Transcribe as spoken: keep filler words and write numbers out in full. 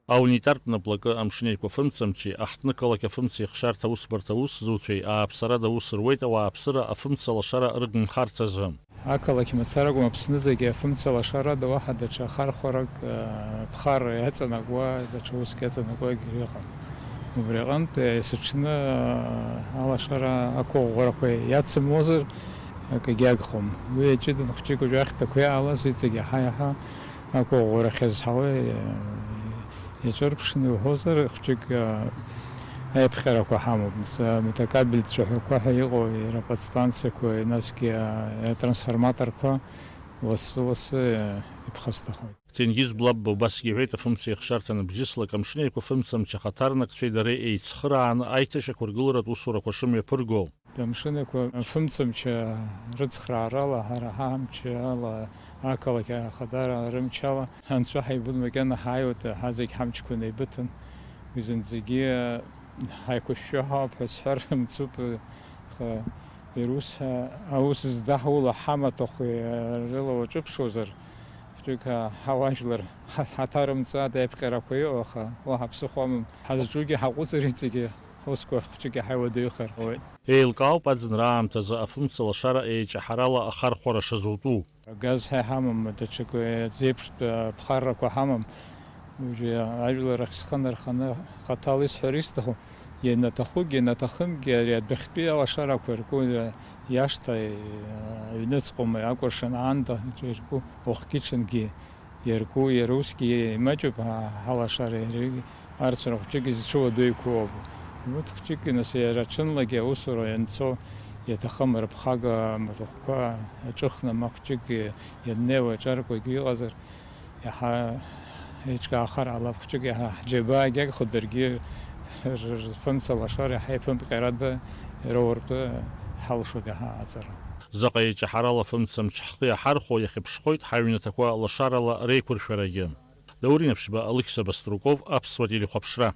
Аунитартә наплакы Амшын Еиқәа фымцамчи аҳҭнықалақь афымца ихшарҭа аусбарҭа аусзуҩцәеи ааԥсарада аус руеит ауааԥсыра афымца лашара рыгымхарц азы. Ақалақь мацара акәым, Аԥсны зегьы афымца лашарада уаҳа даҽа ахархәарак, э, ԥхарра иаҵанакуа, даҽа уск иаҵанакуагьы ыҟам. Убри аҟынтә, э, есыҽны, э, алашара ақәыӷәӷәарақәа иацымлозар, акгьы агхом. Уи аҷыдан хәҷык уажә ахьҭақәа иаалаз иҵегь иаҳа-иаҳа ақәыӷәӷәара ахьазҳауа, э, иаҿырԥшны иуҳәозар, хәҷык, э, аиԥҟьарақәа ҳамоуп. Нас, э, амотокабельтә цәаҳәақәа ҳәа иҟоу, иара аподстанциақәа, насгьы, э, атрансформаторқәа лассы-лассы, э, иԥхасҭахоит. Ҭенгиз Блабба убасгьы иҳәеит, афымца ихшарҭа ныбжьыслак Амшын Еиқәа фымцамч ахаҭарнакцәеи дареи еицхырааны аиҭашьақәыргыларатә усурақәа шымҩаԥырго. Амшын Еиқәа фымцамч рыцхраарала, ҳара ҳамч ала, ақалақь Ахадара рымч ала, анцәа ҳаибыҭ макьана ҳааиуеит, ҳа зегь ҳамчқәа неибыҭан. Уи зынӡагьы ҳаиқәышәшәо ҳауп ҳәа сҳәар мцуп, аха ирус, аус здаҳула ҳамаҭәахәи рыла уаҿыԥшуазар, хәҷык ҳауаажәлар ҳа-, ҳаҭарымҵааит, аиԥҟьарақәа иҟоу, аха уаҳа ԥсыхәа амам. Ҳазҿугьы ҳаҟәыҵыр, иҵегьы ҳусқәа хәҷык иаҳа иуадаҩхар ауеит. Еилкаауп аӡынра аамҭазы афымца лашара еиҷаҳарала ахархәара шазутәу. Агаз ҳа иҳамам, даҽакы зеиԥштә ԥхаррақәа ҳамам. Уажәы ажәлар ахь схы нарханы хаҭала исҳәар исҭаху, ианаҭахугьы, ианаҭахымгьы, ари адәахьтәи алашарақәа ирку иашҭа, аҩныҵҟа акәыршан аанда ирку, уахгьы-ҽынгьы иарку, иара усгьы имаҷуп ҳа-, ҳалашара, иара арцәара хәҷык изцәуадаҩқәоуп. Урҭ хәҷык, нас, иара ҽынлагьы аусура ианцо, иаҭахым рыԥхага маҭәахәқәа аҿыхны, ма хәҷык ианнеиуа аҿаркуагьы иҟазар, иаҳа еиҿкаахар ҟалап, хәҷык иаҳа ҳџьабаагьы агхо, даргьы р-, р-, рфымца лашара иаҳа иԥымҟьарада ироуртә ҳалшоит иаҳа аҵара. Заҟа еиҷаҳарала афымцамч ҳхы иаҳархәо, иахьыԥшхоит ҳаҩнаҭақәа лашарала реиқәыршәарагьы. Даур Инаԥшьба, Алықьса Баструков, Аԥсуа телехәаԥшра.